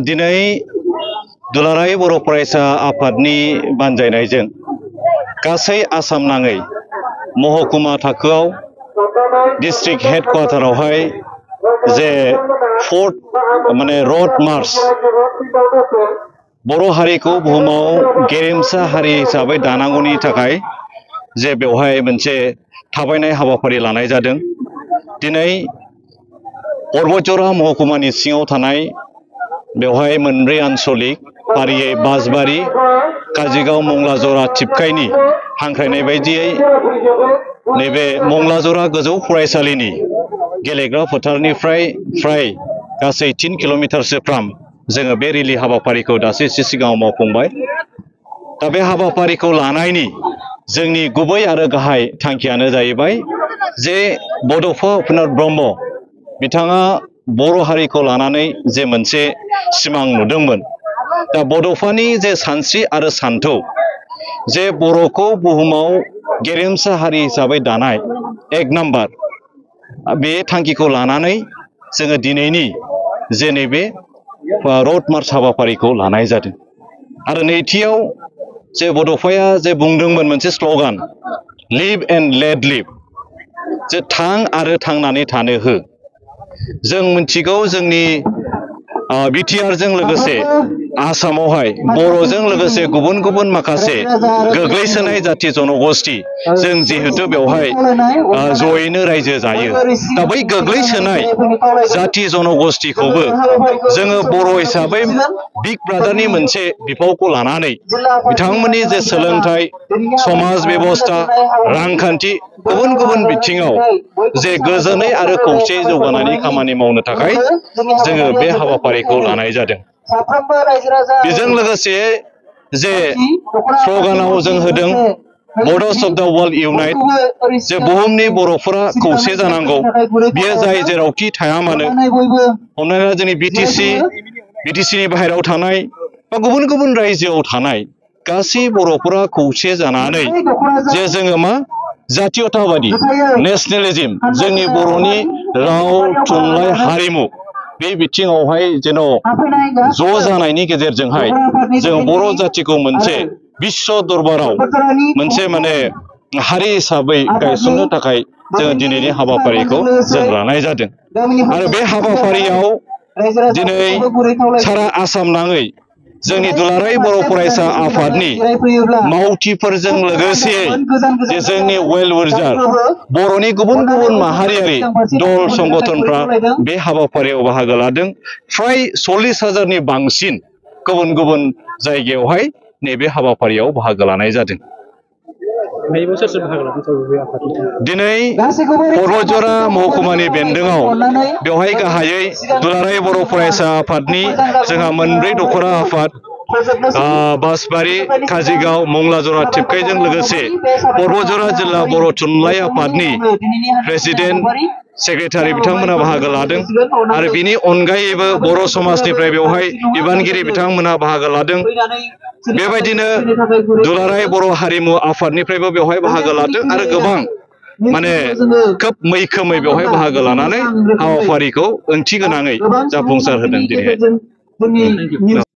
दिनै दुलाराय बर' फरायसा आफादनि बानजायनायजों गासै आसाम नाङै महकुमा थाखोआव डिस्ट्रिक्ट हेडक्वार्टारावहाय जे फोर्थ माने रोड मार्च बर' हारिखौ बुहुमाव गेरेमसा हारि हिसाबै दानांगौनि थाखाय जे बेवहाय मोनसे थाबायनाय हाबाफारि लानाय जादों। दिनै पर्बतजरा महकुमानि सिङाव थानाय बेवहाय मोनब्रै आन्सलिक फारियै बासबारि काजिगाव मंलाजरा थिपकाइनि हांख्रायनाय बायदियै नैबे मंलाजरा गोजौ फरायसालिनि गेलेग्रा फोथारनिफ्राय फ्राय गासै 3 किल'मिटारसो फ्राम जोङो बे रिलि हाबाफारिखौ दासो एसे सिगाङाव मावफुंबाय। दा बे हाबाफारिखौ लानायनि जोंनि गुबै आरो गाहाय थांखियानो जाहैबाय जे बड'फा उपेन्द्र ब्रह्म बिथाङा बर' हारिखौ लानानै जे मोनसे सिमां नुदोंमोन। दा बड'फानि जे सानस्रि आरो सान्थौ जे बर'खौ बुहुमाव गेरेमसा हारि हिसाबै दानाय 1 नाम्बार बे थांखिखौ लानानै जोङो दिनैनि जे नैबे रोड मार्च हाबाफारिखौ लानाय जादों। आरो नैथियाव जे बड'फाया जे बुंदोंमोन मोनसे slogan live and let live, जे थां आरो थांनानै थानो हो। जों मिथिगौ जोंनि बिटिआरजों लोगोसे आसामावहाय बर'जों लोगोसे गुबुन गुबुन माखासे गोग्लैसोनाय जाथि जनगोष्ठी जों जिहेतु बेवहाय जयैनो रायजो जायो। दा बै गोग्लैसोनाय जाथि जनगोष्ठीखौबो जोङो बर' हिसाबै बिग ब्रादारनि मोनसे बिफावखौ लानानै बिथांमोननि जे सोलोंथाइ, समाज बेबस्था, रांखान्थि गुबुन गुबुन बिथिङाव जे गोजोनै आरो खौसेयै जौगानायनि खामानि मावनो थाखाय जोङो बे हाबाफारिखौ लानाय जादों। बेजों लोगोसे जे स्ल'गानाव जों होदों बर्डर्स अफ द वर्ल्ड इउनाइट, जे बुहुमनि बर'फोरा खौसे जानांगौ। बियो जाय जेरावखि थाया मानो, हमना ला जोंनि बिटिसिनि बाहेरायाव थानाय बा गुबुन गुबुन रायजोआव थानाय गासै बर'फोरा खौसे जानानै जे जोङो मा जातीयताबादि नेसनेलिज्म जोंनि बर'नि राव थुनलाइ हारिमु बे बिथिङावहाय जेन' ज' जानायनि गेजेरजोंहाय जों बर' जाथिखौ मोनसे बिश्व दरबाराव मोनसे माने हारि हिसाबै गायसननो थाखाय जोङो दिनैनि हाबाफारिखौ जों लानाय जादों। आरो बे हाबाफारियाव दिनै सारा आसाम नाङै जोंनि दुलाराय बर' फरायसा आफादनि मावथिफोरजों लोगोसेयै जे जोंनि वेल विशार बर'नि गुबुन गुबुन माहारियारि दल संगठनफ्रा बे हाबाफारियाव बाहागो लादों। फ्राय 40,000नि बांसिन गुबुन गुबुन जायगायावहाय नैबे हाबाफारियाव बाहागो लानाय जादों। दिनै पर्बतजरा महकुमानि बेन्दोङाव बेवहाय गाहायै दुलाराय बर' फरायसा आफादनि जोंहा मोनब्रै दख'रा आफाद बासबारि, काजिगाव, मंलाजरा थिपकाइजों लोगोसे पर्बतजरा जिल्ला बर' थुनलाइ आफादनि प्रेसिडेन्ट सेक्रेटारि बिथांमोना बाहागो लादों। आरो बिनि अनगायैबो बर' समाजनिफ्राय बेवहाय बिबानगिरि बिथांमोना बाहागो लादों। बेबायदिनो दुलाराय बर' हारिमु आफादनिफ्रायबो बेवहाय बाहागो लादों आरो गोबां माने खोब मैखोमै बेवहाय बाहागो लानानै हाबाफारिखौ ओंथि गोनाङै जाफुंसार होदों दिनैहाय।